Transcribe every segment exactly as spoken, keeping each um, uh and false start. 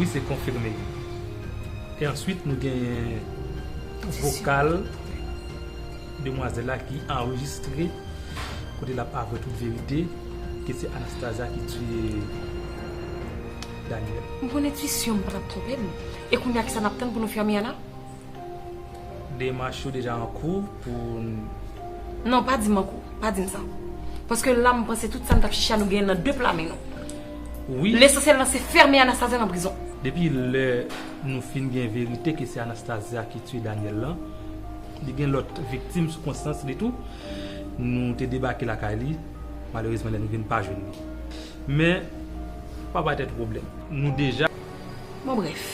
Se konfime. E answit, nou genyen vokal demwazèl la ki anrejistre, kote l ap avwe tout verite ke se Anastasia ki tiye Daniel. M konn entwisyon m pa t ap twonpe m. E kounye a, kisa n ap tann pou nou fè Miana? Demach yo deja an kou pou... Non, pa di m an kou. Pa di m sa. Paske la, m panse tout sa n t ap chèche a, nou genyen l nan de pla men nou. Wi. Lesansyèl la, se fèmen Anastasia nan prizon. Depi lè nou fin gen verite ke se Anastasia ki tiye Daniel lan, li gen lòt viktim sou konsyans li tou. Nou te debake lakay li. Malerezman, lè nou vin pa jwenn li. Men, pa bay tèt ou pwoblèm. Nou deja... Bon, brèf.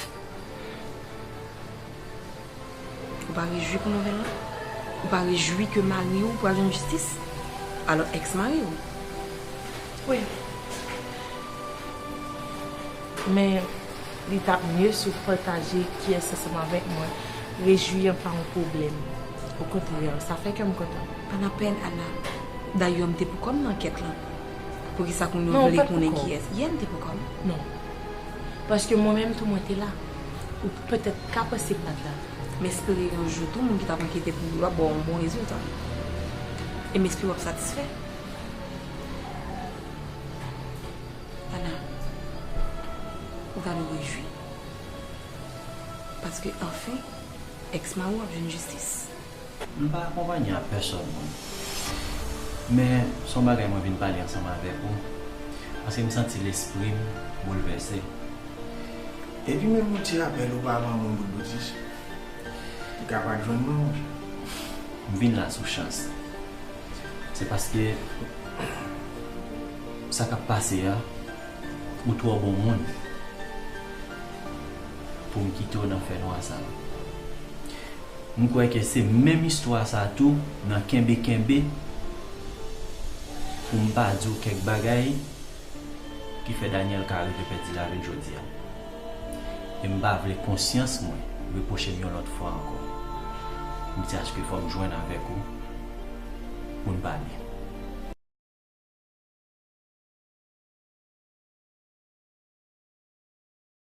Ou pa rejwi pou nouvèl lan? Ou pa rejwi ke mari w pral jwenn jistis? Alò, èks mari w? Wi. Men, li t ap mye si w pataje kiyès ansanm avèk mwen. Rejwi an pa yon pwoblèm. Okontrè, sa fè kè m kontan. Pa nan pèn, Ana. Dayè, m te pou kò m nan ankèt lan. Poukisa kounye a w vle konnen kiyès? Yè m te pou kò m. Non. Paske mwen menm tou mwen te la. Ou petèt ka panse m pa t la. M espere yon jou tou, moun ki t ap ankete pou ou yo a ba w yon bon rezilta. E m espere w ap satisfè. Ana, ou ta dwe rejwi. Paske, anfen, èks mari w ap jwenn jistis. M pa akonpanye a pèsòn, mwen. Men, se yon bagay mwen vin pale ansanm avèk ou, paske m santi lespri m boulvèse. Epi menm yon ti rapèl ou pa ban moun bout boutis, li ka pa t jwenn mwen, monchè. M vin la sou chans. Se paske sa k ap pase a, ou twò bon moun pou m kite w nan fènwa sa a. M kwè ke se menm istwa sa a tou nan kenbe kenbe pou m pa di w kèk bagay ki fè Daniel ka rive pèdi lavi l jodi a. E m pa vle konsyans mwen repwoche m yon lòt fwa ankò. M di aske fò m jwenn avèk ou pou n pale.